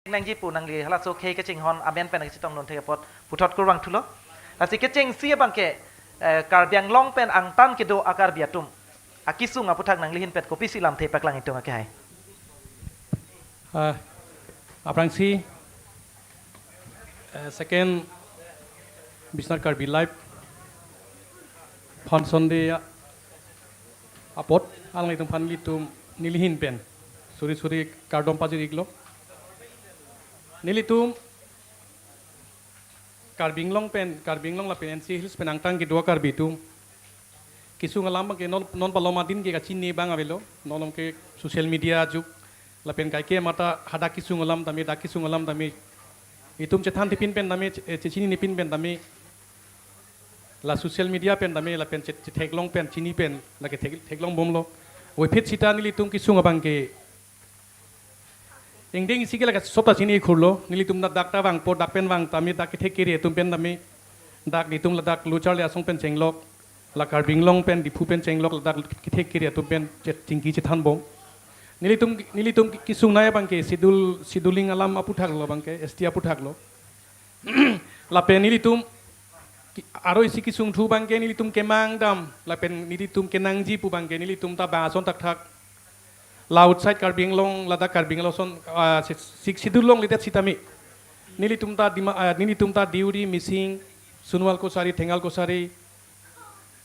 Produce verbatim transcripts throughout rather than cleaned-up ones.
nangji pu nangli halaso khei kachinghon amen pen kachetong non thek apot puthot kurvangthulo. Lasi kechengsi abang ke, eh, Karbi Anglong pen angtan kedo a-Karbi atum akisung aputhak nangli ahin pen kopisi lamthe paklang itung ake hai. Ah, aphrangsi, eh, second Bisnar Karbi Live Fun Sunday apot alanglitum aphan nelitum neli ahin pen suri suri kardom pajir-iklo. Nelitum Karbi Anglong pen, Karbi Anglong lapen N C Hills pen angtan kedo a-Karbi atum kisung alam abang ke non, non paloma din ke kachini abang avelo, non along ke social media ajok, lapen kaike mata hadak kisung alam tame, dak kisung alam tame, itum chethan tipin pen tame, eh, chechinine pin pen tame, la social media pen tame, lapen chet-, chetheklong pen, chini pen, lake thek-, theklongbomlo. Voiphit sita nelitum kisung abang ke ingdeng isi ke lake sopta chini khurlo, nelitum dak dak ta vangpo, dak pen vang tame, dak kethek kere atum pen tame, dak nelitum ladak Lo Charli Asong pen chenglok, la Karbi Anglong pen Diphu pen chenglok, ladak kethek kere atum pen chet-, chingki chethanbom. Nelitum, nelitum kisung nai abang ke schedule, scheduling alam aputhaklo abang ke, S T aputhaklo. Lapen nelitum ki-, aro isi kisungthu abang ke nelitum kemang dam, lapen nelitum kenangji pu abang ke nelitum ta bang ason thakthak. La outside Karbi Anglong, ladak Karbi Anglong ason, ah, si-, si-, schedule longledet sitame. Nelitum ta Dima, ah, nelitum ta Deuri, Mising, Sonoal Kachari, Thengal Kachari,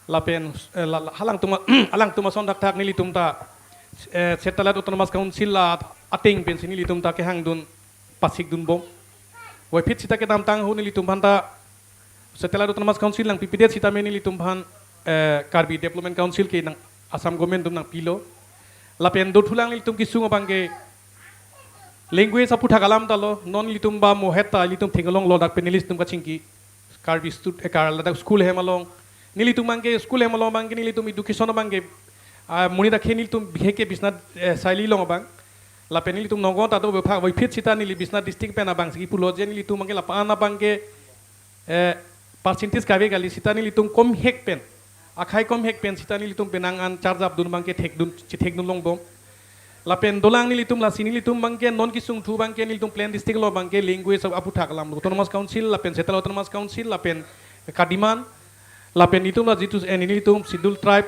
lapen, eh, la, la, halangtum a-, alangtum ason thakthak nelitum ta, eh, Satellite Autonomous Council la ateng pensi nelitum ta kehangdun pasikdunbom. Voiphit sita kedamtang ahut nelitum aphanta Satellite Autonomous Council nangpipedet sitame nelitum aphan, eh, Karbi Development Council ke nang Assam government atum nangpilo. Lapen dothulang nelitum kisung abang ke language aputhak alam talo, non nelitum ba mohet ta nelitum theklonglo, dak pen nelitum kachingki. Karbi stud-, eh, Kar-, ladak school hem along. Nelitum abang ke school hem along abang ke nelitum education abang ke, ah, monit akhei nelitum bihek ke Biswanath, eh, Saili along abang. Lapen nelitum Nagaon ta do bepha, voiphit sita neli Biswanath district pen abang si pulo je nelitum abang ke lapu-an abang ke, eh, percentage kave kali sita nelitum komhek pen, akhai komhek pen sita nelitum penang an charge up dun abang ke thekdun, chethekdunlongbom. Lapen dolang nelitum lasi nelitum abang ke non kisungthu abang ke nelitum plain district along abang ke language aputhak alam Autonomous Council, lapen Central Autonomous Council, lapen kadiman, lapen nelitum la jitu, eh, nelitum Schedule Tribe,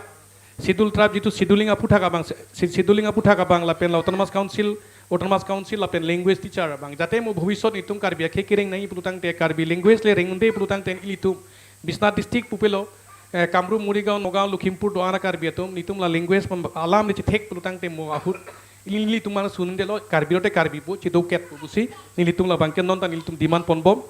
Schedule Tribe jitu scheduling aputhak abang, si-, scheduling aputhak abang, lapen la Autonomous Council, Autonomous Council, lapen language teacher abang. Jate mo bhobisot nelitum Karbi akhei kereng nangji pulotangte, Karbi language le reng un-e pulotangte nelitum Biswanath district pupelo, eh, Kamrup, Morigaon, Nagaon, Lakhimpur do-an a-Karbi atum, nelitum la language pam-, alam le chethek pulotangte mo ahut ili nelitum mane sun un-edetlo, Karbi lote Karbi pu, chedo ket pu pusi, nelitum labang ke non ta nelitum demand ponbom.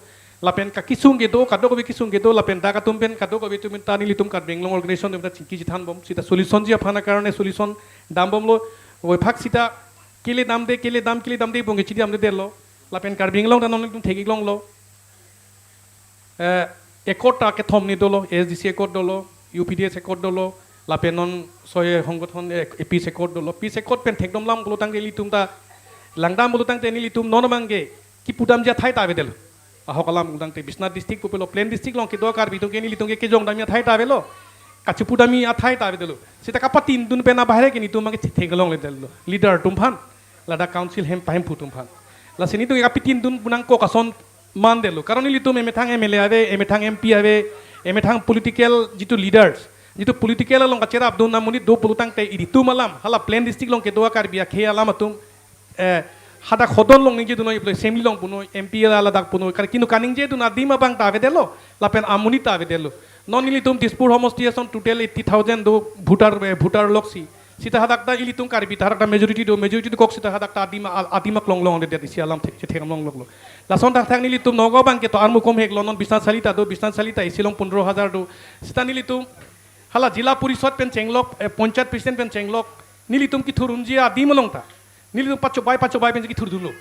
Lapen kakisung kedo, kadokave kisung kedo, lapen dak atum pen, kadokave atum pen ta nelitum Karbi Anglong organization atum ta chingki chethanbom. Sita solution ji aphan akarone solution dambomlo, voiphak sita kele damde, kele dam, kele damde, bongke chidi damdedetlo. Lapen Karbi Anglong ta non nelitum thek-iklonglo. Eh, accord ta kethom ni dolo, A S D C accord dolo, U P D S accord dolo, lapen non soye honggothon, eh, peace accord dolo. Peace accord pen thekdom lam pulotangte nelitum ta langdam pulotangte nelitum non abang ke kipudamji athai ta avedetlo. Ahok alam pulotangte Biswanath district pupelo plain district along kedo Karbi atum ke nelitum ke kejongdamji athai ta avelo. Kachipudamji athai ta avedetlo. Sita kapatindun pen abahar ke nelitum abang ke theklongledetlo. Leader atum aphan, ladak council hem pahemphu atum aphan. Lasi nelitum ke kapatindun pu nangkok ason mandetlo. Karon nelitum emethang M L A ave, emethang M P ave, emethang political jitu leaders, jitu political along kacherapdun amonit do pulotangte ilitum alam, hala plain district along kedo a-Karbi akhei alam atum, eh, hadak hodon along ningjedunlo, iple assembly along punoi, M P ladak punoi, kar kinu kaningjedun adim abang ta avedetlo, lapen amonit ta avedetlo. Non nelitum Dispur homosti ason total eighty thousand do voter, eh, voter loksi. Sita hadak ta ilitum Karbi ta hadak ta majority do, majority dokok sita hadak ta adim a-, adim aklong longledet isi alam thek, thek longlo. Lason thakthak nelitum Nagaon abang ke to armu komheklo, non Biswanath Saili ta do, Biswanath Saili ta isi along pondro hajar do. Sita nelitum hala Zilla Parishad pen chenglok, eh, Panchayat President pen chenglok, nelitum kethur unji adim along ta nelitum pachobai, pachobai pen kethurdunlo.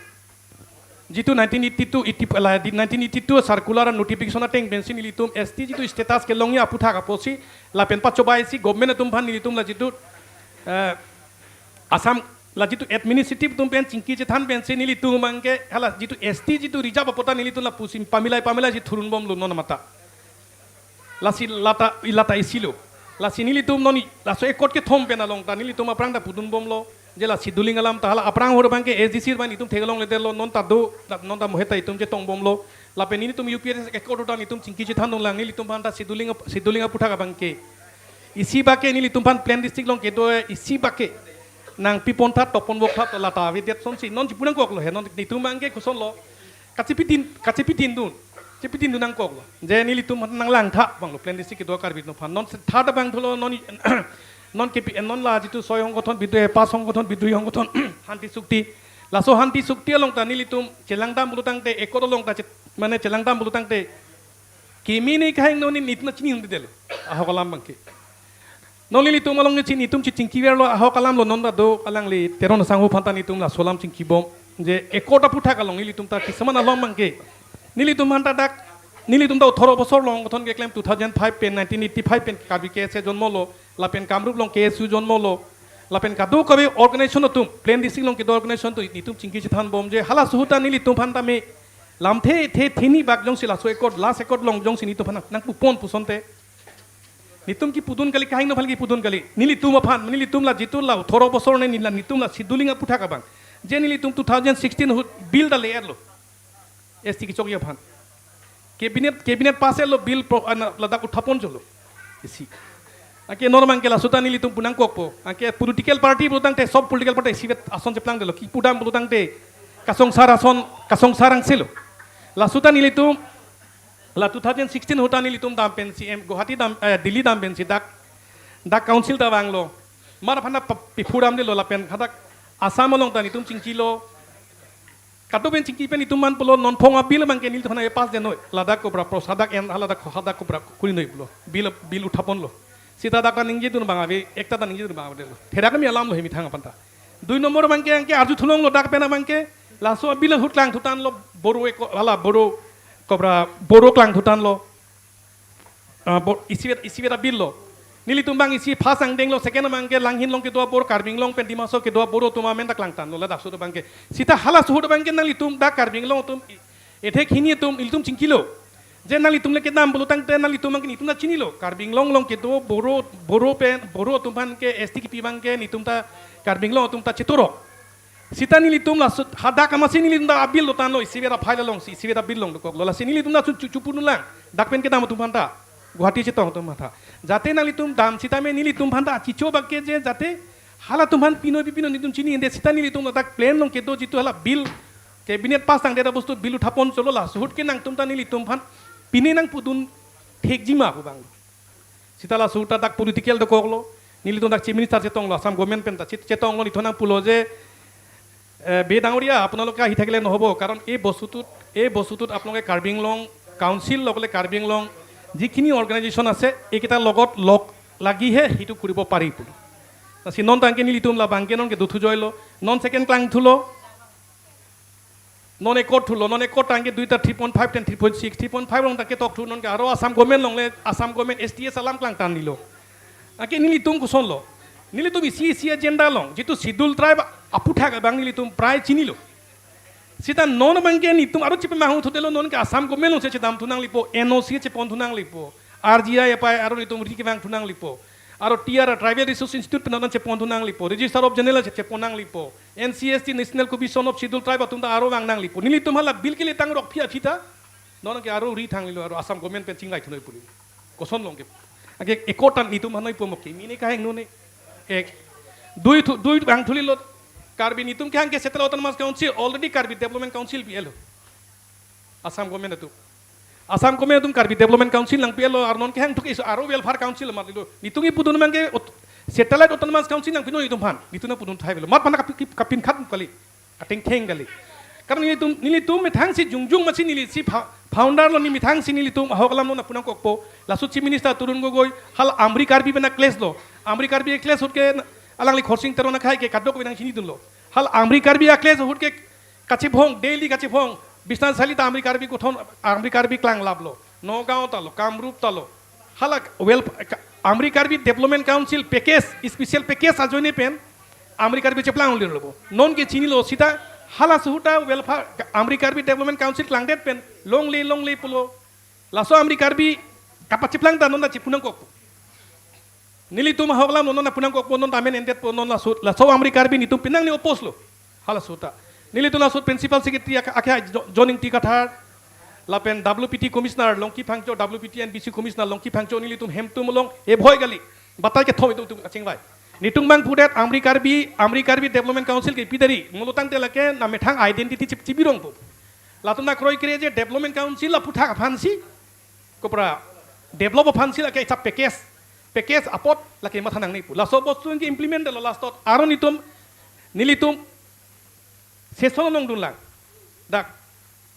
Jitu nineteen eighty-two, eighty, la, di nineteen eighty-two circular notification ateng pensi nelitum S T jitu status kelongji aputhak apotsi, lapen pachobaisi government atum aphan nelitum la jitu, eh, Assam la jitu administrative atum pen chingki chethan pensi nelitum abang ke hala jitu S T jitu reserve apot ta nelitum lapusi pamilai pamilai si thurunbomlo non mata. Lasi lata, lata isilo. Lasi nelitum non i-, laso accord kethom pen along ta nelitum aphrang ta pudunbomlo. Je la scheduling alam ta hala aphrang ahut abang ke A D C abang itum theklongledetlo, non ta do, non ta mohe ta itum chetong bomlo. Lapen nelitum U P S S accord ahut ta nelitum chingki chethandun lang, nelitum aphan ta scheduling ap-, scheduling aputhak abang ke. Isi bak ke nelitum aphan plain district along kedo isi bak ke nangpipon tha, topon vok tha, lata avedet asonsi non chipu nangkoklo he, non nelitum abang ke kosonlo. Kachepitin, kachepitin dun. Chepitin dun nangkoklo. Je nelitum nanglang tha abanglo plain district kedo Karbi atum aphan. Non setha ta abang thulo, non, non K P, non la jitu soi hongkothon bidu, pas hongkothon bidu, hongkothon hanti sukti. Laso hanti sukti along ta nelitum chelangdam pulo tangte, accord along ta chet-, mane chelangdam pulo tangte. Kimi ne kaheng non nelitum ta chinidetlo. Ahok alam abang ke. Non nelitum along nelitum chingkiverlo, ahok alamlo, non ta do alangli Teron asangho aphan ta nelitum laso alam chingkibom. Je accord aputhak along nelitum ta kisaman along abang ke. Nelitum aphan ta dak, nelitum ta othoro bosor along kothon keklem two thousand five pen, nineteen eighty-five pen Karbi K S A jonmolo, lapen Kamrup along K S U jonmolo, lapen kadokave organization atum, plain district along kedo organization atum, nelitum chingki chethanbom je, halaso ahut ta nelitum aphan ta me, lamthe the theni bak jongsi laso accord, last accord along jongsi nelitum aphan nangpupon pu asonte. Nelitum kipudun kali, kahingno aphan kipudun kali. Nelitum aphan, nelitum la jitu la othoro bosor ne nila, nelitum la scheduling aputhak abang. Je nelitum two thousand sixteen ahut bill ta le-etlo. S T kechokji aphan. Cabinet, cabinet pass etlo bill pro, ana, ladak uthapon cholo. Isi. Anke non abang ke laso ta nelitum pu nangkokpo. Anke political party pulo tangte, sob political party isivet ason cheplangdetlo. Kipu dam pulo tangte, kasongsar ason, kasongsar angselo. Laso ta nelitum la two thousand sixteen ahut ta nelitum dam pen C M, Guwahati dam, eh, Delhi dam pensi dak, dak council ta vanglo. Mar aphan ta pa-, piphur damdetlo lapen hadak Assam along ta nelitum chingkilo. Kadokave chingki pen nelitum aphan pulo non phong abill abang ke nelitum aphan pass detnoi. Ladak kobra pros hadak en, haladak kho hadak kobra kuri noi pulo. Bill, bill uthaponlo. Seta dak ta ningjedun abang ave, ekta ta ningjedun abang ave detlo. Therak kami alamlo he methang aphan ta. Dui nombor abang ke, anke arju thulonglo dak pen abang ke. Laso abill ahut klangthutanlo Boro eko, hala Boro kobra Boro klangthutanlo. Ah, bo-, isivet, isivet abill lo. Nelitum abang isi first angdenglo, second abang ke Langhin along kedo Boro, Karbi Anglong pen Dima Hasao kedo Boro atum amen ta klangtanlo, ladak ahut abang ke. Seta halaso ahut abang ke nanglitum dak Karbi Anglong atum i-, ethek hini atum ilitum chingkilo. Je nanglitum le kedam pulo tangte nanglitum abang ke nelitum ta chinilo. Karbi Anglong along kedo Boro, Boro pen, Boro atum aphan ke S T kipi abang ke nelitum ta Karbi Anglong atum ta chetorok. Seta nelitum laso ahut hadak amatsi nelitum ta abill lotanlo, isivet aphai alongsi, isivet abill along dokoklo. Lasi nelitum ta chu-, chu-, chupunu lang. Dak pen kedam atum aphan ta. Guwahati chetong atum aphan ta. Jate nanglitum dam seta me nelitum aphan ta chicho bak ke je jate halatum aphan pinoi pi pinoi nelitum chini ende seta nelitum ladak plain along kedo jitu hala bill cabinet pass tangdet abostu bill uthapon cholo laso ahut ke nangtum ta nelitum aphan pine nangpudun thekji ma pu abang. Seta laso ahut ta dak political dokoklo. Nelitum dak Chief Minister chetonglo, Assam government pen ta chet-, chetonglo, nelitum nangpulo je, এ, বে ডাঙৰীয়া, আপোনালোকে আহি থাকিলে নহ'ব, কাৰণ এই বস্তুটোত, এই বস্তুটোত আপোনালোকে কাৰ্বি আংলং কাউন্সিল লগতে কাৰ্বি আংলং যিখিনি অৰ্গেনাইজেশ্যন আছে, এইকেইটাৰ লগত লগ লাগিহে সেইটো কৰিব পাৰি বোলো। Lasi non ta anke nelitum labang ke non ke dothu joilo, non second klangthulo, non accord thulo, non accord ta anke duita three point five pen three point six, three point five along ta ketokthu, non ke aro Assam government along le, Assam government S T S alam klangtan nilo. Anke nelitum kosonlo. Nelitum isi isi agenda along, jitu Schedule Tribe aphuthak abang nelitum prai chinilo. Seta non abang ke nelitum aro chepamahong thudetlo, non ke Assam government alongsi chedamthu nanglipo, N O C cheponthu nanglipo, R G I apai aro nelitum ri kevangthu nanglipo. Aro T R I, Tribal Resource Institute pen non cheponthu nanglipo, Registrar of General che-, chepon nanglipo, N C S T, National Commission of Schedule Tribe atum ta aro vang nanglipo. Nelitum hala bill kele tang rok phi aphi ta, non ke aro ri thanglilo, aro Assam government pen chinglai thunoi puli. Koson along ke. Anke accord ta nelitum hanoi po mo kimi ne kaheng no ne. Ek. Dui thu, dui bang thulilo. Karbi nelitum kehang ke Central Autonomous Council, already Karbi Development Council pi-etlo. Assam government atum. Assam government atum Karbi Development Council nangpi-etlo, aro non kehang thuk isu aro Welfare Council mat nilo. Nelitum kipudun abang ke aut-, Satellite Autonomous Council nangpi non nelitum aphan. Nelitum nangpudun thai velo. Mat aphan kapi-, kapinkhat kali. Ateng theng kali. Karbi nelitum, nelitum methangsi jongjong amatsi neli si fou-, founder lo, ne methangsi nelitum ahok alam lo nangpu nangkokpo. Laso Chief Minister Tarun Gogoi hala Amri Karbi pen a-clash lo. Amri Karbi a-clash ahut ke alangli Khorsing Teron akhai ke kadokave nangchinidunlo. Hala Amri Karbi a-clash ahut ke kachevong, daily kachevong. Biswanath Chakma ta Amri Karbi kothon, Amri Karbi klanglaplo. Nagaon ta lo, Kamrup ta lo. Hala wel-, ka-, Amri Karbi Development Council package, special package ajoine pen Amri Karbi cheplang lirlo bo. Non ke chinilo seta halaso ahut ta welfare Amri Karbi Development Council klangdet pen longle longle pulo. Laso Amri Karbi kapacheplang ta non ta chepu nangkok. Nelitum ahok alam non nangpunangkokpo, non amen endetpo, non laso, laso Amri Karbi netum penang ne oppose lo. Hala seta. Nelitum laso Principal Secretary ake, ake Jo-, John Ingti Kathar, lapen W P T Commissioner Longki Phangcho, W P T and B C Commissioner Longki Phangcho, nelitum hemtum along ebhoi kali. Batai kethom itum itum kachingvai. Netum abang pudet Amri Karbi, Amri Karbi Development Council ke pidari, mulotangte lake namethang identity chip chibirongpo. Latum nangkroikre je Development Council aphuthak aphansi, kopra develop aphansi lake icha package, package apot lake matha nangne pu. Laso bostu ke implement lo last tot. Aron netum, nelitum session along dunlang. Dak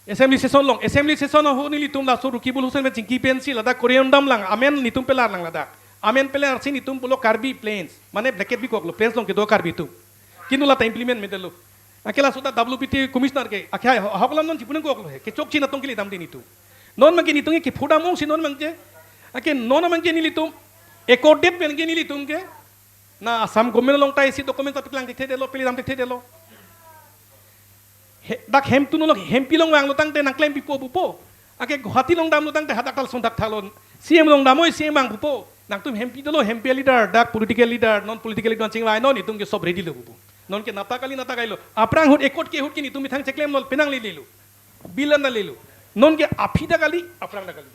assembly session along, assembly session ahut nelitum laso Rakibul Hussain pen chingki pensi ladak Korean damlang, amen netum pelarlang ladak. Amen pelarsi netum pulo Karbi Plains, mane blanket bikoklo, plains along kedo Karbi atum. Kintu lata implement medetlo. Ake laso ta W P T Commissioner ke, ake ahok alam non chipunangkoklo he, kechokche natong kele damde netum. Non abangke netum ke phodam ongsi non abangke, ake non abangke nelitum accorded pen ke nelitum ke, na Assam government along ta isi document ta paklang thekthedetlo, pele dam thekthedetlo. He, dak hemtun along, hempi along vanglo tangte nangklem pipo pupo. Ake Guwahati along damlo tangte hadak tal sondak thalo. C M along dam oi, C M vang pupo. Nangtum hempi dolo, hempi leader, dak political leader, non political leader chingvai non, netum ke sob ready lo pupo. Non ke nata kali, nata kailo. Aphrang ahut accord ke ahut ke netum methang cheklemlo, penang lelelo. Bill an lelo. Non ke aphi ta kali, aphrang ta kali.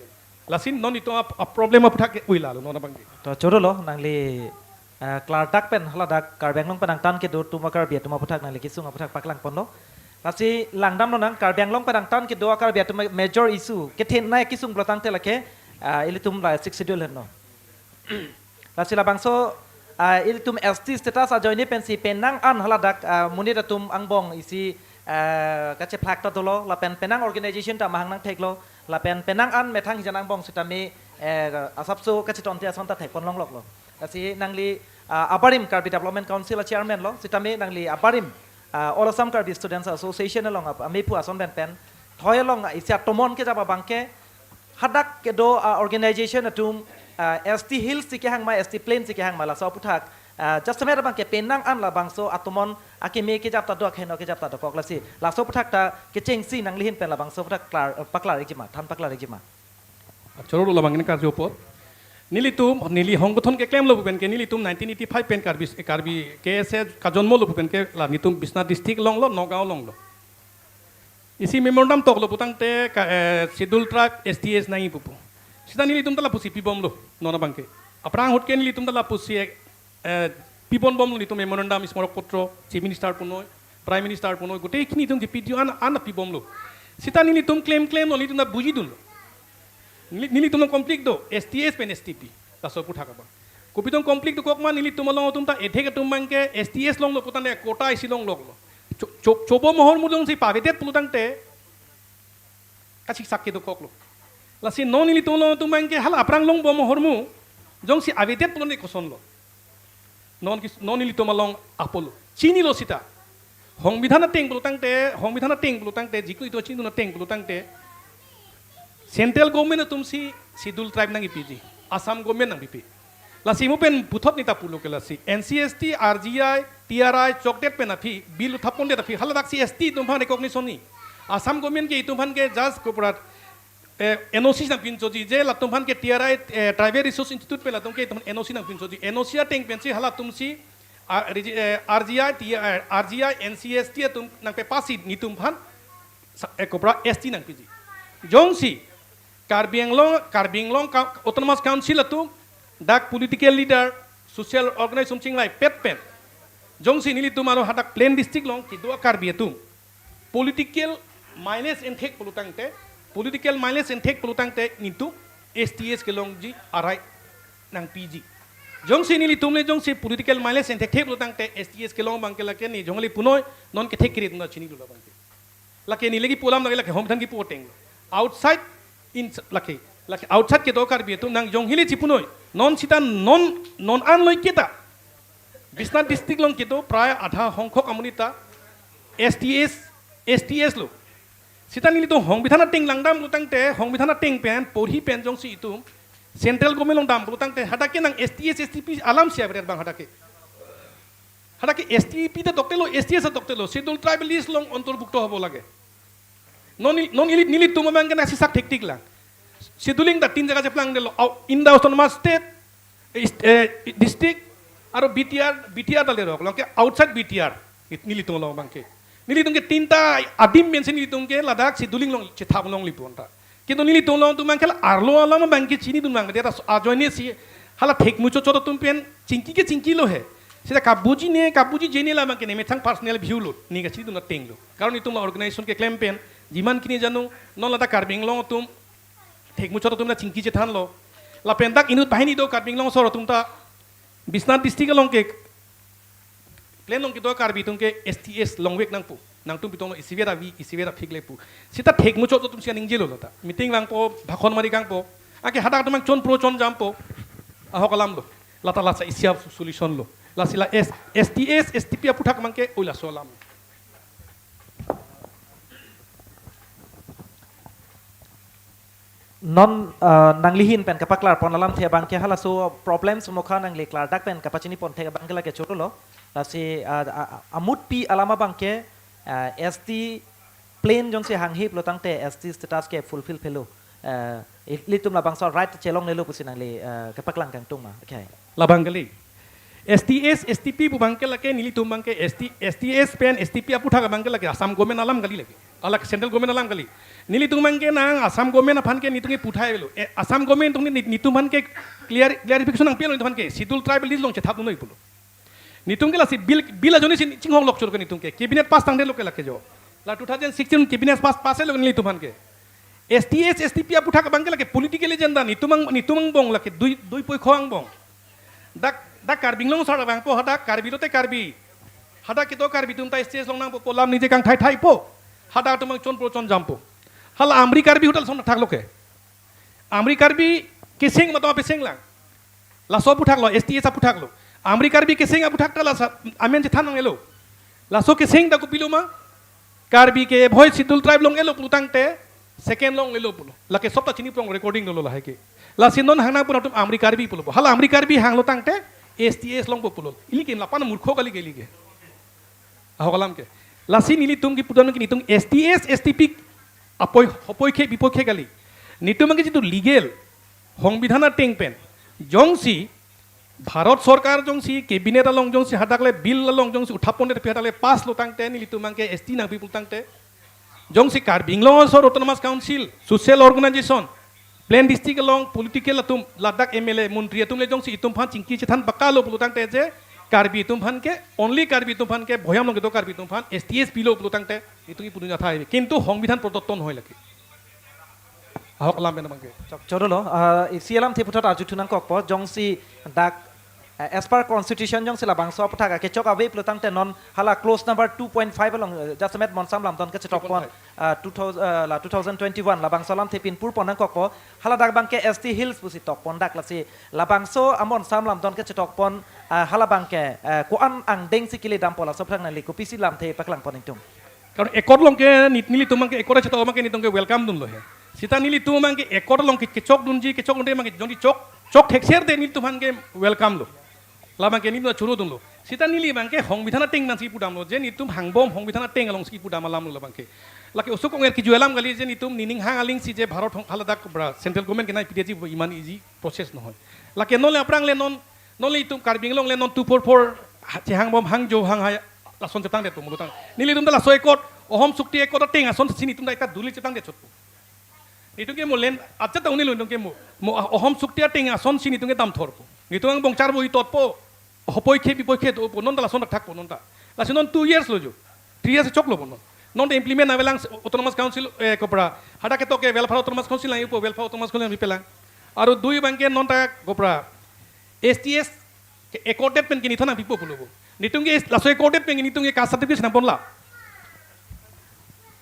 Lasi non netum ap-, ap-, problem aphuthak ke oila lo, non abangke. To choro lo, nangli, eh, klardak pen, haladak Karbi Anglong pen angtan kedo atum a-Karbi atum aphuthak nangli kesung aphuthak paklangponlo. Lasi langdamlo nang, Karbi Anglong pen angtan kedo a-Karbi atum major issue kethenei kesung pulo tangte lake, ah, ilitum la Sixth Schedule henlo. Lasi labangso, ah, ilitum S T status ajoine pensi penang an haladak, ah, monit atum angbong isi, ah, kachephlak ta dolo, lapen penang organization ta mahang nangtheklo, lapen penang an methang hijan angbong sitame, eh, asapso kachetonte ason ta thekpon longloklo. Lasi nangli, ah, abarim Karbi Development Council a-chairman lo, sitame nangli abarim, ah, All Assam Karbi Students Association along ap-, amephu ason pen pen, thoi along isi atomon kejap abangke, hadak kedo, ah, organization atum, ah, S T Hills si kehang ma, S T Plain si kehang ma, laso aphuthak, ah, just a matter abangke penang an labangso atomon akeme kejap ta do, akeheno kejap ta dokok lasi. Laso aphuthak ta kechengsi nangli ahin pen labangso aphuthak klar, eh, paklar-ikji ma, than paklar-ikji ma. Choro lo labang ini karjo apot. Nelitum, neli hongkothon keklemlo pu pen ke nelitum nineteen eighty-five pen Karbi, eh, Karbi K S A kajonmolo pu pen ke la netum Biswanath district along lo, Nagaon along lo. Isi memorandum toklo putangte ka, eh, Schedule Tribe S T S nangji pupo. Sita nelitum ta lapusi pibomlo, non abangke. Aphrang ahut ke nelitum ta lapusi, eh, eh, pibom bomlo netum memorandum, smorok potro, Chief Minister punoi, Prime Minister punoi, gotei khini netum ke P D O an, an pibomlo. Sita nelitum klem klemlo, nelitum ta bujidunlo. Neli-, nelitum along conflict do, S T S pen S T P. Laso aphuthak abang. Kopi atum conflict dokok ma, nelitum along atum ta ethek atum abangke S T S longlo putangte quota isi longloklo. Cho-, cho-, chobom ahormu jongsi pavedet pulotangte kachisak kedokoklo. Lasi non nelitum along atum abangke hala aphrang longbom ahormu jongsi avedet pulote kosonlo. Non kis-, non nelitum along apotlo. Chinilo sita. Songbidhan ateng pulotangte, songbidhan ateng pulotangte, jiklu itum chinidun ateng pulotangte, Central Government atumsi Schedule Tribe nangkipiji, Assam Government nangpipe. Lasi mo pen puthot neta pulo ke lasi N C S T, R G I, T R I chokdet pen aphi, bill uthapondet aphi, haladaksi S T atum aphan recognition ni. Assam Government ke itum aphan ke just koprat, eh, N O C nangpinchotji, je latum aphan ke T R I, eh, Tribal Resource Institute pen latum ke itum aphan N O C nangpinchotji. N O C ateng pensi halatumsi, ah, regi-, eh, R G I, T R I, R G I, N C S T atum nangpepasi netum aphan, sa-, eh, kopra S T nangpiji. Jongsi Karbi Anglong, Karbi Anglong Ka-, Autonomous Council atum, dak political leader, social organization chingvaipet pen, jongsi nelitum aro hadak plain district along kedo a-Karbi atum political mileage enthek pulotangte, political mileage enthek pulotangte netum S T S kelongji a-right nangpiji. Jongsi nelitum le jongsi political mileage enthekthek pulotangte S T S kelong abangke lake ne jongli punoi, non kethek kiri tuna chinilo labangke. Lake neli kipu alam lake, lake songbidhan kipu atenglo. Outside in lake, lake outside kedo Karbi atum nang jong hili chipunoi. Non sita non, non an loi kita. Biswanath district along kedo prai adha hongkhok amonit ta S T S, S T S lo. Sita nelitum songbidhan ateng langdam pulotangte, songbidhan ateng pen, porhi pen jongsi itum Central Government along dam pulotangte, hadak ke nang S T S, S T P alamsi avedet abang hadak ke. Hadak ke S T P ta doktelo, S T S ta doktelo, Schedule Tribal List along অন্তর্ভুক্ত হব লাগে। Non neli, non neli, nelitum abangke nangsisak thektik lang. Scheduling ta tin jaga cheplangdetlo, au, in the autonomous state, Ist- eh, district aro B T R, B T R ta lerok, along ke outside B T R, nit- nelitum along abangke. Nelitum ke tinta adim pensi nelitum ke ladak si duling long chethap longle pu anta. Kintu nelitum along atum abangke la arlo alam abangke chinidun abang, dia ta ajoine si hala thekmuchot chot atum pen chingki ke chingkilo he. Seta kabuji ne, kabujije ne la abangke nemethang personal view lo, ne kachinidun atenglo. Karon itum la organization keklem pen, jiman kini janu, non ladak Karbi Anglong atum thekmuchot atum la chingki chethanlo. Lapen dak inut banghini do Karbi Anglong asor atum ta, Biswanath district along ke plain along kedo Karbi atum ke S T S longvek nangpo. Nangtum pitong lo isivet avi, isivet aphik le pu. Seta thekmuchot atum si aning jelo lata. Meeting vangpo, bhakhon mari kangpo. Anke hadak atum chonpro chonjampo. Ahok alam lo. Lata lasa isi a solution lo. Lasi la S- STS, STP aputhak abangke oi laso alam. Non, ah, nanglihin pen kapaklar pon alamthe abangke halaso problem sumokha nangli klardak pen kapachini pon thek abangke lake chorolo. Lasi, ah, ah, ah, amutpi alam abangke, ah, ST plain jongsi hanghe pulo tangte ST status ke fulfill phelo. Ah, ilitum labangso right chelonglelo pusi nangli, ah, kapaklang kangtung ma. Okay. Labang kali. STS, STP pu abangke lake nelitum abangke ST, STS pen STP aputhak abangke lake Assam government alam kali lake. Alak central government alam kali. Nelitum abangke nang Assam government aphan ke nelitum ke puthai lo. Eh, Assam government atum ne- nelitum aphan ke clear, clarification nangpilo nelitum aphan ke. Schedule tribe list along chethap noi pulo. Nelitum ke lasi bill, bill ajoine si chinghong lok chur ke nelitum ke. Cabinet pass tangdetlo ke lake jo. La two thousand sixteen cabinet pass, pass lo nelitum aphan ke. STS, STP aputhak abangke lake political agenda nelitum ang, nelitum angbong lake dui, dui poi kho angbong. Dak, dak Karbi Anglong asor vangpo hadak Karbi lote Karbi. Hadak kedo Karbi atum ta STS long nangpo pu alam nije kangthai thaipo. Hadak atum ang chonpro chonjampo. Hala Amri Karbi hotel son thaklo ke. Amri Karbi keseng mato apeseng lang. Laso aputhak lo, STS aputhak lo. Amri Karbi keseng aputhak ta lasa amen chethan nang elo. Laso keseng ta kopilo ma? Karbi ke bhoi Schedule Tribe long elo pulo tangte, second long elo pulo. Lake sob ta chini prong recording dolo lahai ke. Lasi non hang nangpo atum Amri Karbi pulo. Hala Amri Karbi hanglo tangte, STS longpo pulo. Ili ke lapan murkho kali ke ili ke. Ahok alam ke. Lasi nelitum kipudam ke nelitum STS, STP apoi, hopoi khe, bipoi khe kali. Nelitum ke jitu legal, hongbidhan ateng pen. Jongsi Bharat Sorkar jongsi cabinet along jongsi hadak le bill along jongsi uthapon de hadak le pass lo tangte nelitum abangke ST nangpi pulo tangte. Jongsi Karbi Anglong asor Autonomous Council, social organization, plain district along political atum ladak MLA, montri atum le jongsi itum aphan chingki chethan baka lo pulo tangte je Karbi atum aphan ke, only Karbi atum aphan ke, Bhoyam along kedo Karbi atum aphan STS pilo pulo tangte, itum ipudunya thai. Kintu hongbidhan prototon hoi lake. Ahok alam pen abangke. Chok, chorolo, ah, isi alamthe puthot arjuthu nangkokpo, jongsi dak, eh, as per constitution jongsi labangso aputhak kechok ave pulo tangte non hala clause number two point five along, eh, jasemet monsam lamdon kachetokpon, two point five. Ah, two thousand, ah, la two thousand twenty-one labangso alamthe pinpur pon nangkokpo, hala dak abangke ST Hills pusi tokpon dak lasi labangso amonsam lamdon kachetokpon, ah, hala abangke, eh, ko-an angdeng si kele dampo laso aphrang nangli kopisi lamthe paklang pon ingtung. Karon accord along ke nit- nelitum abangke accord chetok abangke nelitum ke welcome dunlo he. Seta nelitum abangke accord along ke kechok dunji, kechok dunde abangke jongsi chok, chok thekser de nelitum aphan ke welcome lo. La abangke nelitum choro dunlo. Seta neli abangke hongbidhan ateng nangsi pudamlo, je nelitum hangbom hongbidhan ateng alongsi pudam alam lo la abangke. Lake osok onger kiju alam kali je nelitum nening hang aling si je Bharat hong- haladak bra central government kenai P D G iman iji process nohoi. Lake non le aphrang le non, non le itum Karbi Anglong le non two four four ha- chehangbom hangjo hanghai lason chetangdet po mulotang. Nelitum ta laso accord, Ahom Chukti Accord ateng ason si nelitum ta ita duli chetangdet chotpo. Nelitum ke mo len, accha ta unilo nelitum ke mo, mo Ahom Chukti ateng ason si nelitum ke damthorpo. Nelitum angbong charboi totpo. Hopoi khe bipoi khe dopo, non ta lason thakpo non ta. Lasi non two years lo jo. Three years choklo po non. Non ta implement avelang Autonomous Council, eh, kopra. Hadak ketok ke Welfare Autonomous Council nangpo, Welfare Autonomous Council nangpipelang. Aro dui abangke non ta kopra. STS ke accorded pen ke nelitum nangpipo pulo bo. Nelitum ke laso accorded pen ke nelitum ke caste certificate nangponlo.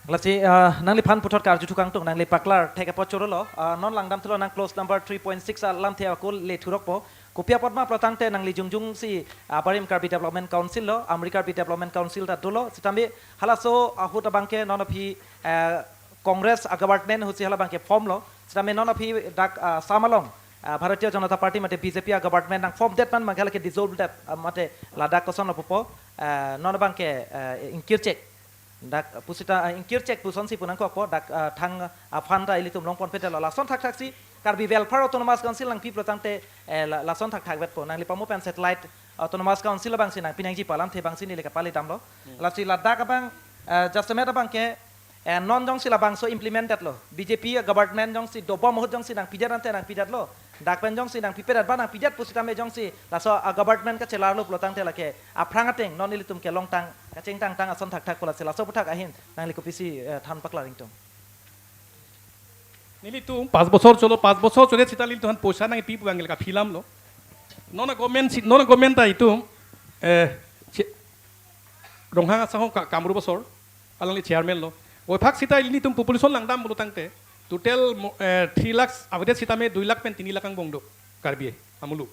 Lasi, ah, nangliphan puthot karjuthu kangtung, nangli paklar thek apot chorolo, ah, non langdamthulo nang clause number three point six alamthe ako le thurokpo. Kopi apot ma pulo tangte nangli jongjong si, ah, Barim Karbi Development Council lo, Amri Karbi Development Council ta dolo, sitame halaso ahut abangke non aphi, eh, Congress a-government ahutsi hala abangke form lo, sitame non aphi dak, ah, Assam along, ah, Bharatiya Janata Party mate BJP a-government nang form det man abangke lake dissolve det, ah, mate ladak koson lo pupo, ah, non abangke, ah, ingkirchek. Dak pusita, ah, ingkir chek pusonsi pu nangkokpo, dak, ah, thang, ah, fund ta ilitum longponpedetlo. Lason thakthaksi Karbi Welfare Autonomous Council nangpiplo tangte, eh, la-, lason thakthak vetpo. Nangli pamo pen satellite Autonomous Council abangsi nangpi nangji pu alamthe abangsi neli kapalidamlo. Hmm. Lasi ladak abang, eh, jasemet abangke, eh, non jongsi labangso implemented lo. B J P government jongsi dobom ahut jongsi nangpidet ante nangpidetlo. Dak pen jongsi nangpipedet ba nangpidet pusitame jongsi laso a-government kachelarlo pulo tangte lake aphrang ateng non ilitum kelongtang kachingthangtang ason thakthak pu lasi laso aputhak ahin nangli kopisi, eh, than paklar ingtung. Nelitum পাঁচ বছৰ চলো, পাঁচ বছৰ চলে sita nelitum aphan poisa nangpi pu angel kaphilamlo. Non a-government si, non a-government ta itum, eh, che-, Ronghang asahong ka-, Kamrup asor, alangli chairman lo. Oiphak sita ilitum population langdam pulo tangte, total mo-, eh, three lakhs, average sitame দুই লাখ pen তিনি lakh angbong do, Karbi amulu,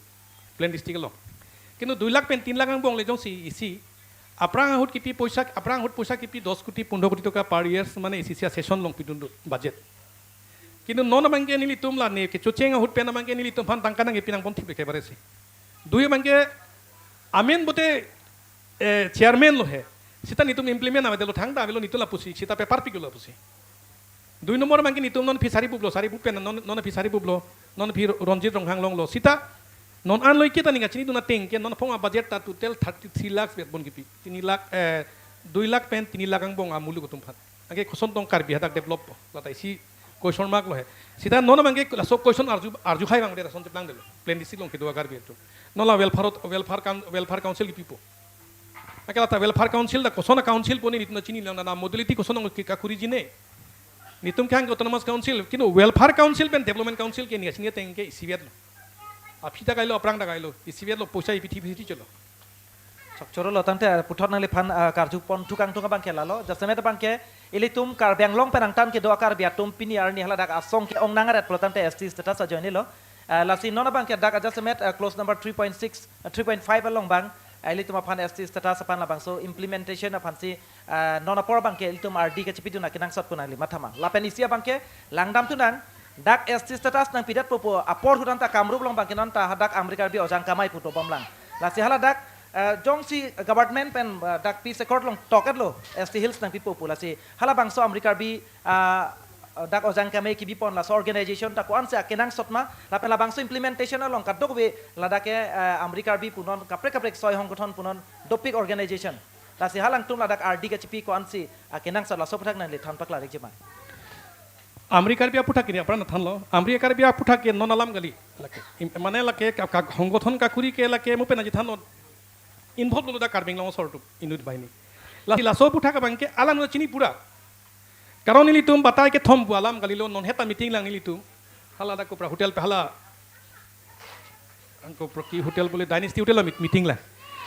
plain district along. কিন্তু দুই লাখ pen তিনি lakh angbong le jongsi isi, aphrang ahut kipi poisa, aphrang ahut poisa kipi দশ কোটি, পোন্ধৰ কোটি টকা per year, মানে isi isi a-session along pidun do budget. কিন্তু non abangke nelitum la ne kechocheng ahut pen abangke nelitum aphan tangka nangkepi nangponthip ekebaresi. Dui abangke amen bote, eh, chairman lo he. Sita nelitum implement avedetlo thangta avelo nelitum lapusi, sita paper piklo lapusi. Dui nombor abangke nelitum non fishery buplo, fishery bup pen non, non fishery buplo, non phi Ronjit Ronghang longlo. Sita non an loi kita ning kachinidun ateng ke non aphong a-budget ta total thirty three lakhs vetbon kipi. তিনি লাখ, eh, দুই লাখ pen তিনি lakh angbong amulu atum aphan. Anke koson tong Karbi hadak develop po. Lata isi question mark lo he. Sita non abangke laso question arju, arju hai abang de lason cheplangdetlo. Plain district along kedo a-Karbi atum. Non la welfare, welfare coun-, welfare council kipipo. Anke lata welfare council ta koson a-council pu ne nelitum chinilo na, na modality koson nang ke kakuriji ne. Nelitum kehang ke autonomous council, কিন্তু welfare council pen development council ke ning kachini ateng ke isivetlo. Aphi ta kailo, aphrang ta kailo, isivetlo, poisa ipithi pithi cholo. Sok chorolo tangte, ah, puthot nangliphan, ah, karjupon thukang thukang abangke lalo. Jasemet abangke ilitum Karbi Anglong pen angtan kedo a-Karbi atum pini arni haladak asong ke-ong nangaret pulo tangte S T status ajoinelo. Ah, lasi non abangke dak a-jasemet, ah, clause number three point six, ah, three point five along abang, ah, ilitum aphan S T status aphan labangso implementation aphansi, ah, non apor abangke ilitum R D kachipidun akenangsot pu nangli mathama. Lapen isi abangke langdamthu nang, dak S T status nangpidetpo pu apor ahut anta Kamrup along abangke non ta hadak Amri Karbi ojang kamai pu dobomlang. Lasi haladak, eh, jongsi government pen, eh, dak peace accord along toketlo, S T Hills nangpipo pu lasi halabangso Amri Karbi, ah, dak ojang kamai kibipon laso organization ta ko-ansi akenangsot ma, lapen labangso implementation along kadokave ladak ke, eh, Amri Karbi punon kaprek kaprek soi hong kothon punon dopik organization. Lasi halangtum ladak R D kachipi ko-ansi akenangsot laso aputhak nangli than paklar ikji ma. Amri Karbi aputhak kini apran thanlo. Amri Karbi aputhak ke non alam kali. Lake, im-, mane lake ka, ka, hong kothon kakuri ke lake mo pen aji thanlo. Involve lo dak Karbi Anglong asor atum inut banghini. La, laso aputhak abangke alang lo chini pura. Karon nelitum batai kethom pu alam kalilo non heta meeting lang nelitum. Hala dak kopra hotel pe hala. Angko proki hotel bole Dynasty Hotel lo meet-, meeting lang.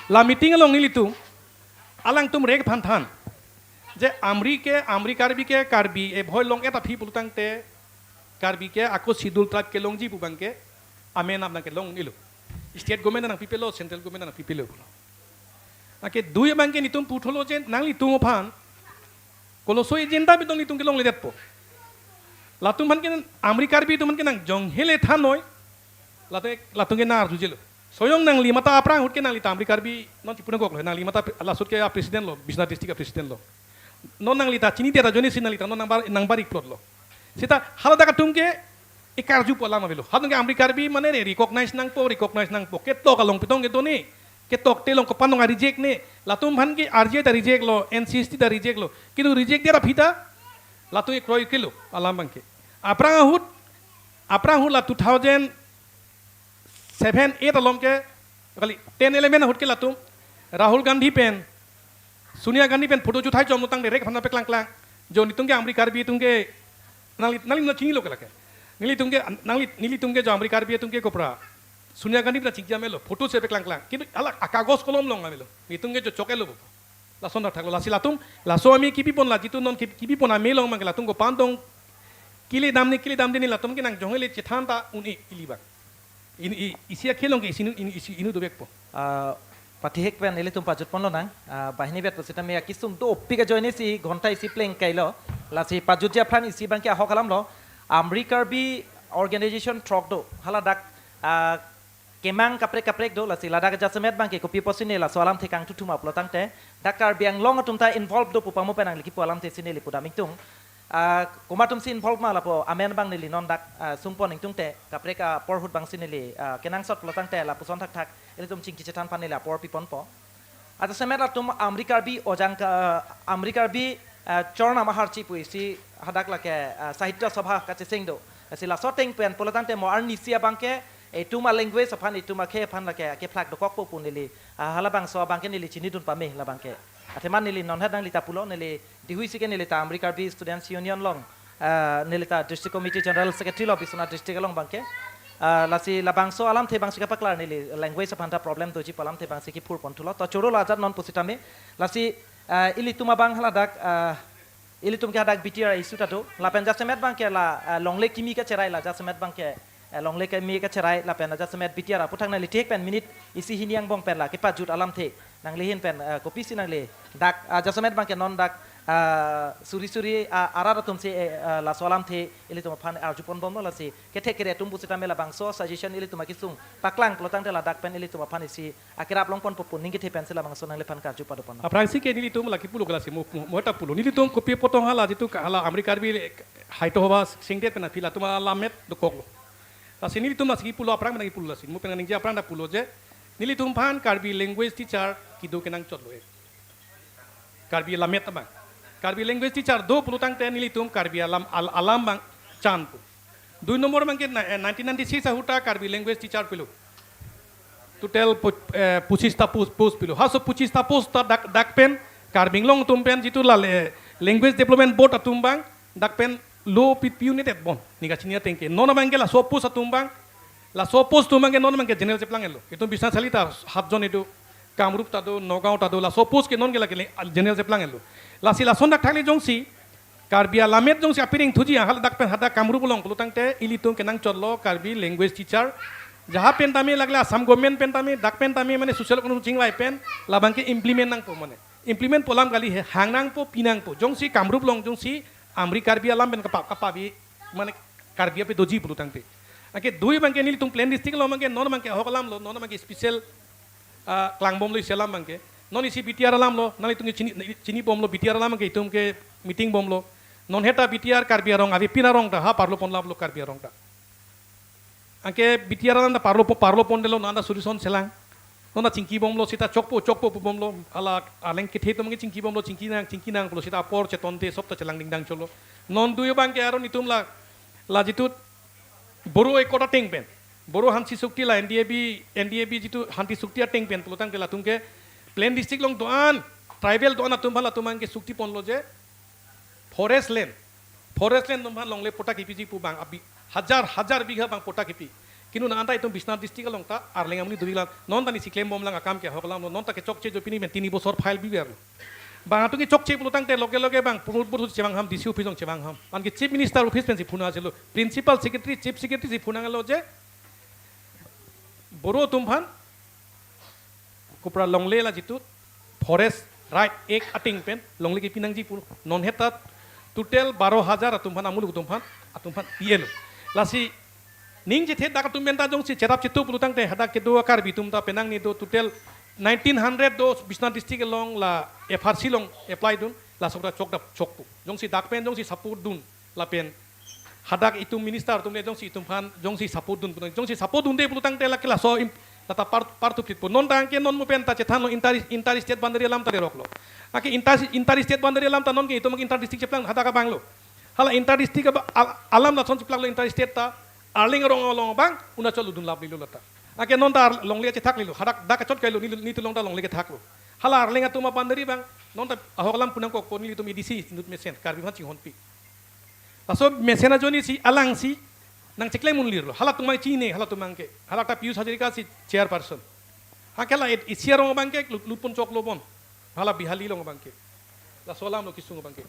La meeting along nelitum alangtum rek aphan than. Je Amri ke, Amri Karbi ke, Karbi e bhoi long eta phi pulo tangte, Karbi ke ako Schedule Tribe kelongji pu abangke, amen abang kelong nilo. State government nangpipelo, central government nangpipelo pulo. Anke dui abangke nelitum putholo je nanglitum aphan koloso agenda bidong nelitum kelongledetpo. Latum aphan ke Amri Karbi atum aphan ke nang jonghele thanoi. Latum, latum ke nang arjujelo. Soyong nangli mata aphrang ahut ke nangli ta Amri Karbi non chipu nangkoklo, nangli mata lasut ke a-president lo, Biswanath district a-president lo. Non nangli ta chinidet ajoinesi nangli ta non nangbar, nangbar-ik plotlo. Sita haladak atum ke ekarju pu alam avelo. Hadak ke Amri Karbi mane re recognize nangpo, recognize nangpo. Ketok along pitong kedo ne. Ketok te along kopan along a-reject ne. Latum aphan ke R J ta reject lo, N C S T ta reject lo. Kintu reject dia aphi ta latum ekroi kelo alam abangke. Aphrang ahut, aphrang ahut la two thousand seven, eight along ke, kali ten, eleven ahut ke latum Rahul Gandhi pen, Sonia Gandhi pen photo chuthai chom tang direct aphan paklangklang. Jo nelitum ke Amri Karbi atum ke nangli, nangli nang chinilo ke lake. Nelitum ke, nangli, nelitum ke jo Amri Karbi atum ke kopra Sonia Gandhi pen chingjam elo, photo si paklangklang. Kintu hala akagos kolom along amelo. Nelitum ke jo chok elo. Lason thakthaklo, lasi latum, laso ami kibipon la jitu non ki-, kibipon amei along abangke latum kopan tong kile damne, kile damde ne latum ke nang jonghele chethan ta un-e ili abang. Ini, i-, isi akhel along ke isi inut, ini isi inut dovekpo. Ah, pathihek pen ilitum pajutponlonang, ah, banghini vet pusitame akesung dopik ajoinesi ghonta isi plengkailo. Lasi pajutji aphrang isi abangke ahok alamlo. Amri Karbi organization throk do. Haladak, ah, kemang kaprek kaprek do, lasi ladak ajasemet abangke kopi pusi ne laso alamthe kangthuthuma pulo tangte, dak Karbi Anglong atum ta involve do pu pamo pen nangli kipu alamthe si neli pudam ingtung. Ah, komat atum si involve ma lapu amen abang neli non dak, ah, sungpon ingtungte, kaprek apor ahut abang si neli, ah, kenangsot pulo tangte lapuson thakthak ilitum chingki chethan aphan neli apor piponpo. Ajasemet atum Amri Karbi ojang ka, ah, Amri Karbi, ah, chorna maharchi pu isi hadak lake, ah, Sahitya Sabha kacheseng do. Lasi laso ateng pen pulo tangte mo arnisi abangke, itum a-language aphan, itum akhei aphan lake kephlak dokokpo pu neli, ah, halabangso abangke neli chinidun pame labangke. Athema neli non het nangli ta pulo, neli dihui si ke neli ta Amri Karbi Students Union along, ah, neli ta District Committee General Secretary lo Biswanath District along abangke. Ah, lasi labangso alamthe abang si kapaklar neli language aphan ta problem doji pu alamthe abang si kiphurpon thulo. To choro lo ajat non pusitame. Lasi, ah, ilitum abang haladak, ah, ilitum ke hadak B T R issue ta do. Lapen jasemet abangke la, ah, longle kimi kacherai la jasemet abangke, eh, longle kimi kacherai lapen ajasemet B T R aputhak nangli thek pen minute isi hini angbong pen la kepajut alamthe. Nangli ahin pen, eh, kopisi nangli dak, ah, jasemet abangke non dak, ah, suri suri, ah, arat atum si, eh, ah, laso alamthe ilitum aphan arjupon bomlo lasi kethek kere atum pusitame labangso suggestion ilitum akesung paklang pulo tangte ladak pen ilitum aphan isi akerap longponpo pu ning kethe pensi labangso nangliphan karju padopon. Aphrangsi ke nelitum lake pulo ke lasi mo, mo, mo ta pulo. Nelitum kopi apot tong hala jitu ka hala Amri Karbi le hai to hoba singdet pen aphi latum alammet dokoklo. Lasi nelitum lasi pulo aphrang nangli pulo lasi. Mo pen ningje aphrang ta pulo je nelitum aphan Karbi language teacher kedo kenangchotlo he. Karbi lammet abang. Karbi language teacher do pulo tangte nelitum Karbi alam, al-, alam abang chanpo. Dui nombor abangke na-, eh, nineteen ninety-six ahut ta Karbi language teacher pilo. Total pu-, eh, pochis ta post, post pilo. Halaso pochis ta post ta dak, dak pen Karbi Anglong atum pen jitu la le-, Language Development Board atum abang dak pen lo pi-, pi-unit et bon. Neli kachini ateng ke. Non abangke laso post atum abang, laso post atum abangke non abangke general cheplang-etlo. Itum Biswanath Chariali ta hatjon itum, Kamrup ta do, Nagaon ta do, laso post ke non ke lake le-, general cheplang-etlo. Lasi lason dak thakle jongsi Karbi alammet jongsi apiring thuji ahal dak pen hadak Kamrup along pulo tangte ilitum kenangchotlo Karbi language teacher. Jaha pen tame lagle Assam government pen tame, dak pen tame mane social economic chingvai pen labangke implement nangpo mane. Implement pu alam kali he, hang nangpo, pi nangpo. Jongsi Kamrup along jongsi Amri Karbi alam pen kapa, kapabi mane Karbi ape doji pulo tangte. Anke dui abangke nelitum plain district along abangke non abangke ahok alamlo, non abangke special, ah, klangbomlo isi alam abangke. Non isi B T R alamlo, nanglitum ke chini, chinibomlo B T R alam abangke itum ke meeting bomlo. Non heta B T R Karbi arong, avepin arong ta ha parlopon laplo Karbi arong ta. Anke B T R alam ta parlopo, parlopondetlo, non ta solution chelang. Non ta chingkibomlo seta chokpo, chokpo pubomlo. Hala arleng kethe atum ke chingkibomlo, chingki nang, chingki nang pulo seta apor chetonte sob ta chelang dingdang cholo. Non dui abangke aron itum la, la jitu Boro Accord ateng pen, Boro Hanse Chukti la N D A B, N D A B jitu Hanse Chukti ateng pen pulo tangte latum ke plain district along do-an, tribal do-an atum aphan latum abangke chukti ponlo je forest land, forest land atum aphan longle patta kipiji pu abang abi hajar hajar bigha abang patta kipi. Kinu na anta itum Biswanath district along ta arleng amonit duri lang, non ta neli si klembomlang akam ke ahok alamlo, non ta kechokche jo pini pen tini bosor file biverlo. Bang atum kechokche pulo tangte loge loge bang purut purut chevangham D C office along chevangham. Anke Chief Minister office pensi phone achelo. Principal Secretary, Chief Secretary si phone nanglo je Boro atum aphan kopra longle la jitu Forest Right Act ateng pen longle kipi nangji pu non heta total baro hajar atum aphan, amuluk atum aphan, atum aphan iyelo. Lasi ning jethe dak atum pen ta jongsi cherap chetu pulo tangte hadak kedo Karbi atum ta penang ni do total nineteen hundred do Biswanath district along la F R C along apply dun, laso ta chok dak chokpo. Jongsi dak pen jongsi support dun lapen hadak itum minister atum le jongsi itum aphan jongsi support dun pulo, jongsi support dunde pulo tangte lake laso im-, lata par, partu kitpo. Non tangke non mo pen ta chethanlo inter, inter state boundary alam ta leroklo. Anke inter, inter state boundary alam ta non ke itum inter district cheplang hadak abanglo. Hala inter district aba-, al-, alam lason cheplanglo inter state ta arleng arong along abang Arunachal dun laplilo lata. Anke non ta ar-, longle chethak lilo. Hadak dak kachot kailo neli, nelitum along ta longle kethaklo. Hala arleng atum a-boundary abang non ta ahok alam pu nangkokpo, nelitum A D C inut mesen Karbi aphan chinghonpi. Laso mesen ajoine si alangsi nangcheklem unlirlo. Halatum abang chine, halatum abangke. Hala ta Piyush Hazarika si chairperson. Anke la et isi arong abangke lut, lutpon choklo bon. Hala Bihali along abangke. Laso alamlo kesung abangke.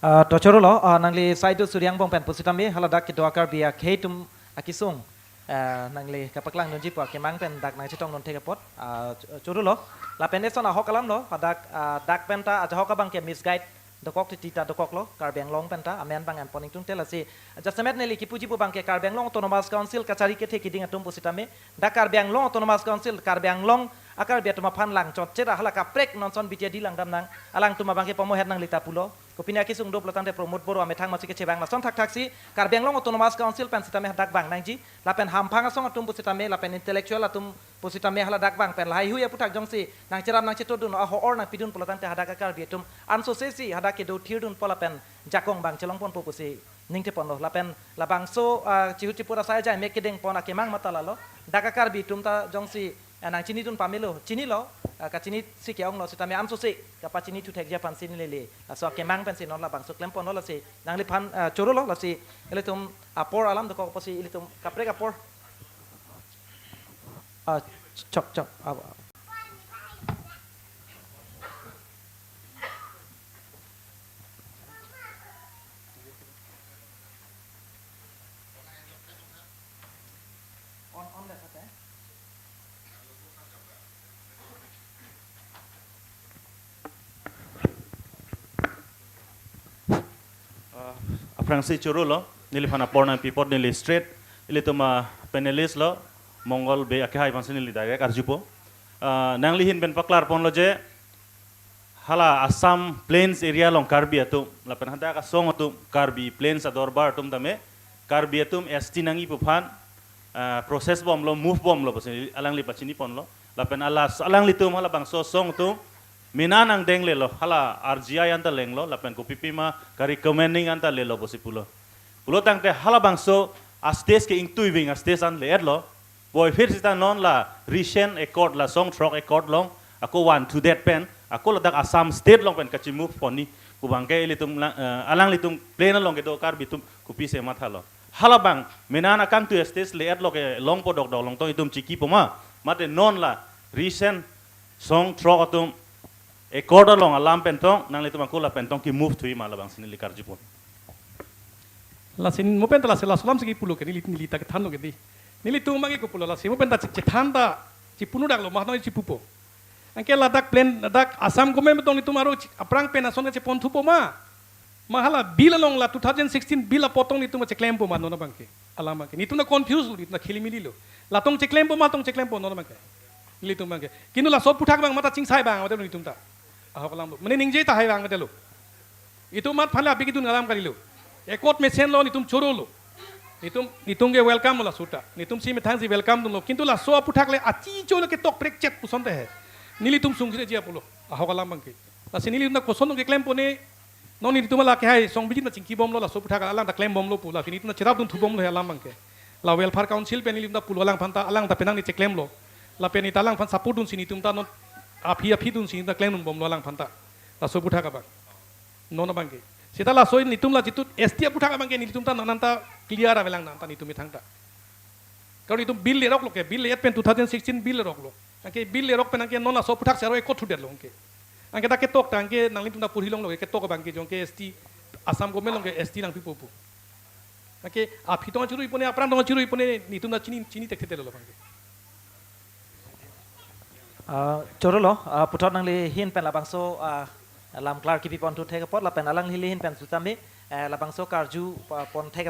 Ah, to choro lo, ah, nangli saidu suri angbong pen pusitame, hala dak kedo Karbi akhei atum akesung, ah, nangli kapaklang dunji pu akemang pen dak nangchetong dun thek apot, ah, ch-, choro lo. Lapen eson ahok alamlo, hadak, ah, dak pen ta ajahok abangke misguide dokok titi ta dokoklo, Karbi Anglong pen ta amen abang enpon ingtungte lasi. Jasemet neli kipuji pu abangke Karbi Anglong Autonomous Council kachari kethe kiding atum pusitame, dak Karbi Anglong Autonomous Council, Karbi Anglong a-Karbi atum aphan langchotche ra hala kaprek non son B T A D langdam nang, alangtum abangke pamohet nangli ta pulo. Kopine akesung do pulotangte Pramod Boro amethang masi kechebang lason thakthaksi Karbi Anglong Autonomous Council pen sitame hadak vang nangji, lapen hamphang asong atum pusitame, lapen intellectual atum pusitame hala dak vang pen lahai hui aputhak jongsi nangcherap nangchetodun, a-hor nangpidun pulotangte hadak a-Karbi atum ansose si hadak kedo thirdun po lapen jakong abang chelongponpo pusi ningteponlo. Lapen labangso, ah, chihu chipu ra sai jai mek kedengpon akemang mata lalo. Dak a-Karbi atum ta jongsi, ah, nangchinidun pamelo, chinilo, ah, kachinisi ke-onglo sitame ansose kapachinithu thekji aphansi neli laso akemang pensi non labangso klemponlo lasi nangliphan, ah, chorolo lasi ilitum apor alam dokok pusi ilitum kaprek apor. Ah, chok, chok. Ah, Ah, aphrangsi chorolo, neliphan apor nangpi apot neli straight ilitum, ah, panelist lo, Mongol Bey akehai aphansi neli direct arjupo. Ah, nangli ahin pen paklarponlo je, hala Assam Plains area along Karbi atum, lapen hadak asong atum, Karbi Plains adorbar atum tame, Karbi atum S T nangji pu aphan, ah, process bomlo, move bomlo, pusi alangli pachiniponlo. Lapen hala alanglitum halabangso asong atum mena nangdenglelo, hala R G I anta lenglo, lapen kopi pima ka-recommending anta lelo pusi pulo. Pulotangte halabangso a-stage ke ingtuiving a-stage an le-etlo. Puvoiphit sita non la recent accord, la song throk accord along ako vanthudet pen, ako ladak Assam State along pen kachimove ponji pu abangke ilitum la, eh, alanglitum plain along kedo Karbi atum kopisi mathalo. Halabang mena akangtui a-stage le-etlo ke longpo dokdok, along tong itum chikipoma, mate non la recent song throk atum accord along alam pen tong, nanglitum ako la pen tong ki-move thuji ma, labangsi neli karjupon. Lasi mo pen ta lasi laso alamsi kipulo ke, neli, neli ta kethanlo ke dei. Nelitum abangke kopulo lasi mo pen ta chik chethan ta chipunu daklo, ma nang chipupo. Anke ladak plain, ladak Assam government tong nelitum aro chik aphrang pen ason kacheponthupo ma. Ma hala bill along la two thousand sixteen bill apot tong nelitum cheklempo ma non abangke. Alam abangke. Nelitum ta confuse lo, nelitum ta khilimili lo. La tong cheklempo ma, tong cheklempo non abangke. Nelitum abangke. Kintu laso aputhak abang mata chingsai abang mate nelitum ta. Ahok alam lo. Mane ningje tahai abang mate lo. Itum amat aphan le api kedun alam kalilo. Accord mesenlo, nelitum chorolo. Nelitum, nelitum ke welcome lo laso ta. Nelitumsi methangsi welcome dunlo. Kintu laso aputhak le achichoi le ketok prekchet puson te he. Nelitum sungkire ji apulo. Ahok alam abangke. Lasi nelitum ta koson keklempone. Non nelitum la kehai song bijin ta chingkibomlo, laso aputhak alang ta klembomlo pu, lapen nelitum ta cherapdun thubomlo he alam abangke. La Welfare Council pen nelitum ta pulo alangphan ta, alang ta penang ni cheklemlo. Lapen nelitum ta alangphan support dunsi nelitum ta non aphi aphi dunsi nelitum ta klemdunbomlo alangphan ta. Laso aputhak abang. Non abangke. Seta laso nelitum la jitu S T aputhak abangke nelitum ta non anta clear avelang non anta nelitum methang ta. Karon nelitum bill leroklo ke, bill le-et pen two thousand sixteen bill leroklo. Anke bill lerok pen anke non laso aputhak si aro accord thudetlo anke. Anke ta ketok ta anke nanglitum ta purhilonglo ke, ketok abangke jongke S T, Assam government along ke S T nangpipo pu. Anke aphi tong chirui pone, aphrang tong chirui pone, nelitum ta chini, chini thekthelo abangke. Ah, chorolo, ah, puthot nangli ahin pen labangso, ah, lam clear kipiponthu thek apot, lapen alangli ahin pen sitame, eh, labangso karju, ah, pon thek